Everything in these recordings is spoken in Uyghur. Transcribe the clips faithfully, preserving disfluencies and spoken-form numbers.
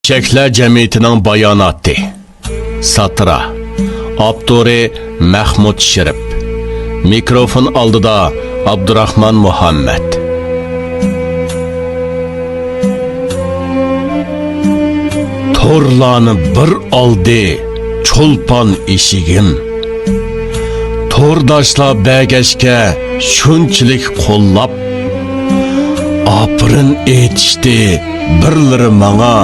ئېشەكلەر جەمئىيىتىنىڭ باياناتى. ساتىرا. ئاپتورى مەخمۇت شېرىپ. مىكروفون ئالدىدا ئابدۇراخمان مۇھەممەد. تورلارنى بىر ئالدى چولپان ئېشىگىم. تورداشلار بەرگەچكە شۇنچىلىك قوللاپ، ئاپىرىن ئېيتىشتى بىرلىرى ماڭا،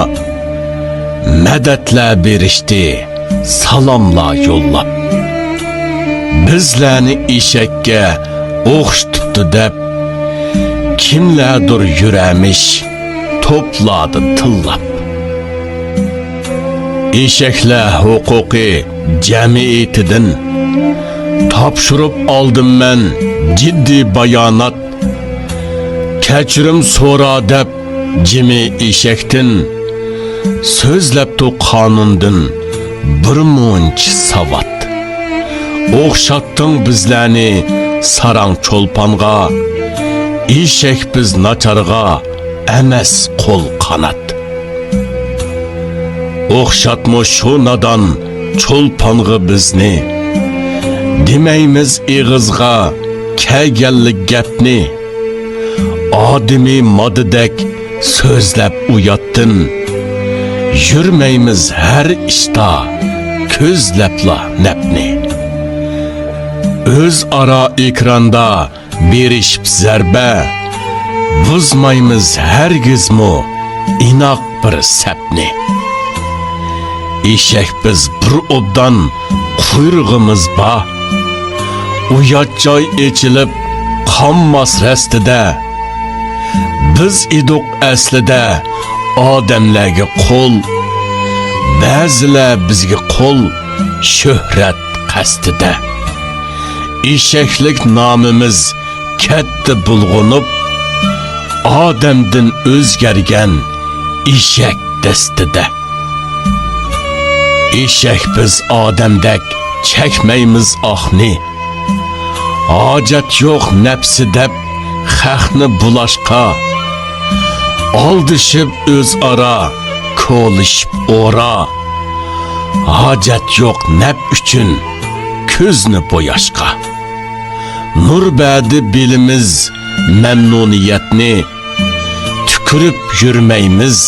مەدەتلەر بېرىشتى سالاملار يوللاپ. بىزلەرنى ئېشەككە ئوخشىتىپتۇ دەپ، كىملەردۇر يۈرەرمىش توپلاردا تىللاپ. ئېشەكلەر ھوقۇقى جەمئىيىتىدىن تاپشۇرۇپ ئالدىم مەن جىددىي بايانات. كەچۈرۈم سورا دەپ جىمى ئېشەكتىن، سۆزلەپتۇ قانۇندىن بىر مۇنچە ساۋات. ئوخشاتتىڭ بىزلەرنى ساراڭ چولپانغا، ئېشەك بىز ناچارغا ئەمەس قول قانات. ئوخشاتمۇ شۇ نادان چولپانغا بىزنى، دېمەيمىز ئېغىزغا كەلگەنلىك گەپنى. ئادىمىي ماددىدەك سۆزلەپ ئۇياتتىن، يۈرمەيمىز ھەر ئىشتا كۆزلەپلا نەپنى. ئۆزئارا ئېكراندا بېرىشىپ زەربە، بۇزمايمىز ھەرگىزمۇ ئىناق بىر سەپنى. ئېشەك بىز بىر ئوبدان قۇيرۇقىمىز بار. ئۇيات جاي ئېچىلىپ قانماس رەستىدە. بىز ئىدۇق ئەسلىدە ئادەملەرگە قۇل. بەزىلەر بىزگە قۇل شۆھرەت قەستىدە. ئېشەكلىك نامىمىز كەتتى بۇلغىنىپ، ئادەمدىن ئۆزگەرگەن ئېشەك دەستىدە. ئېشەك بىز ئادەمدەك چەكمەيمىز ئاھنى. ھاجەت يوق نەپسى دەپ خەقنى بۇلاشقا. ئالدىشىپ ئۆزئارا كولىشىپ ئورا. ھاجەت يوق نەپ ئۈچۈن كۆزنى بوياشقا. نۇر بەردى بىلىمىز مەمنۇنىيەتنى، تۈكۈرۈپ يۈرمەيمىز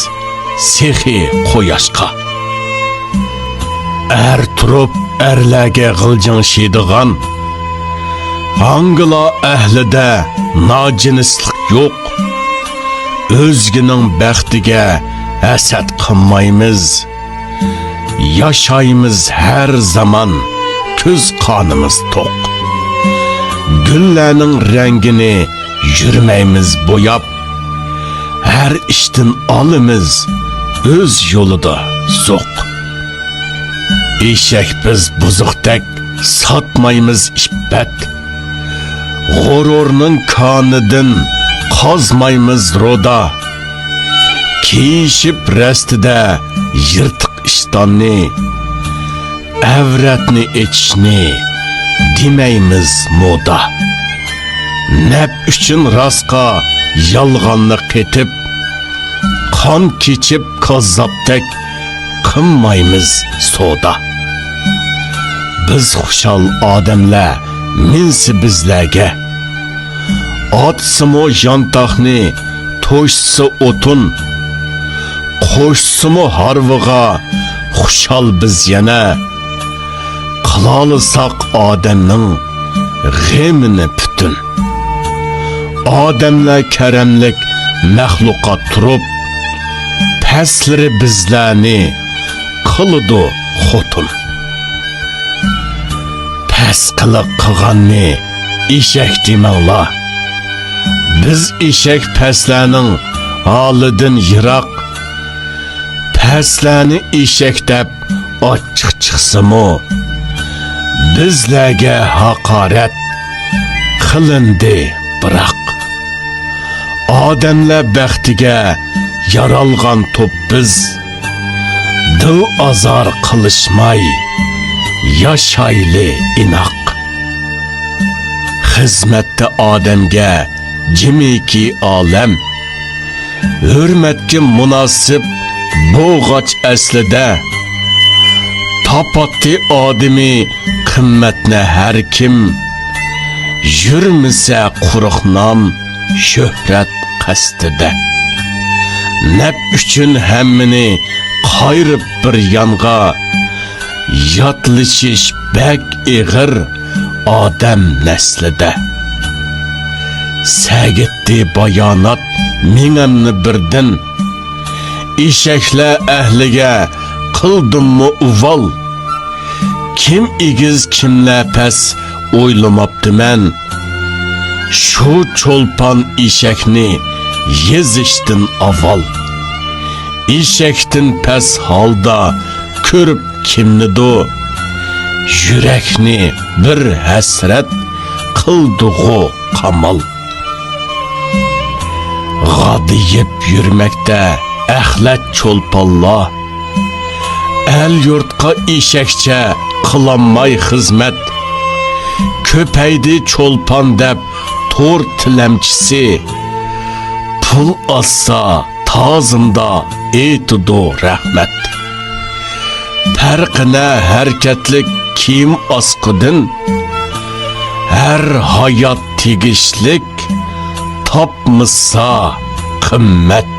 سېخىي قۇياشقا. ئەر تۇرۇپ ئەرلەرگە غىلجىڭشىيدىغان، ھاڭگىلا ئەھلىدە ناجىنسلىق يوق. ئۆزگىنىڭ بەختىگە ھەسەت قىلمايمىز. ياشايمىز ھەر زامان، كۆز قانىمىز توق. گۈللەرنىڭ رەڭگىنى يۈرمەيمىز بوياپ. ھەر ئىشتىن ئالىمىز ئۆز يولىدا زوق. ئېشەك بىز بۇزۇقتەك ساتمايمىز ئىپپەت. غۇرۇرنىڭ كانىدىن قازمايمىز رۇدا. كىيىشىپ رەستىدە يىرتىق ئىشتاننى، ئەۋرەتنى ئېچىشنى دېمەيمىز مودا. نەپ ئۈچۈن راستقا يالغاننى قېتىپ، قان كېچىپ كاززاپتەك قىلمايمىز سودا. بىز خۇشال ئادەملەر مىنسە بىزلەرگە. ئاتسىمۇ يانتاقنى، توشسا ئوتۇن، قوشسىمۇ ھارۋىغا خۇشال بىز يەنە. قىلالىساق ئادەمنىڭ غېمىنى پۈتۈن. ئادەملەر كەرەملىك مەخلۇقات تۇرۇپ، پەسلىرى بىزلەرنى قىلىدۇ خوتۇن. پەس قىلىق قىلغاننى ئېشەك دېمەڭلار. بىز ئېشەك پەسلەرنىڭ ھالىدىن يىراق. پەسلەرنى ئېشەك دەپ ئاچچىق چىقسىمۇ، بىزلەرگە ھاقارەت قىلىندى بىراق. ئادەملەر بەختىگە يارالغان توپ بىز. دىل ئازار قىلىشماي ياشايلى ئىناق. خىزمەتتە ئادەمگە جىمىكى ئالەم. ھۆرمەتكە مۇناسىپ بوغاچ ئەسلىدە تاپاتتى ئادىمى قىممەتنى ھەر كىم، يۈرمىسە قۇرۇق نام، شۆھرەت قەستىدە. نەپ ئۈچۈن ھەممىنى قايرىپ بىر يانغا، ياتلىشىش بەك ئېغىر ئادەم نەسلىدە. سەگىتتى بايانات مېڭەمنى بىردىن، ئېشەكلەر ئەھلىگە قىلدىممۇ ئۇۋال؟ كىم ئېگىز، كىملەر پەس ئويلىماپتىمەن، شۇ چولپان ئېشەكنى يېزىشتىن ئاۋۋال. ئېشەكتىن پەس ھالدا كۆرۈپ كىمنىدۇ، يۈرەكنى بىر ھەسرەت قىلدىغۇ قامال. غادىيىپ يۈرمەكتە ئەخلەت چولپانلار، ئەل-يۇرتقا ئېشەكچە قىلالماي خىزمەت. كۆپەيدى چولپان دەپ تور تىلەمچىسى، پۇل ئازسا تازىمدا ئېيتىدۇ رەھمەت. پەرقىنە ھەرىكەتلىك كىيىم ئاسقىدىن، ھەر ھايات تېگىشلىك تاپمىسا قىممەت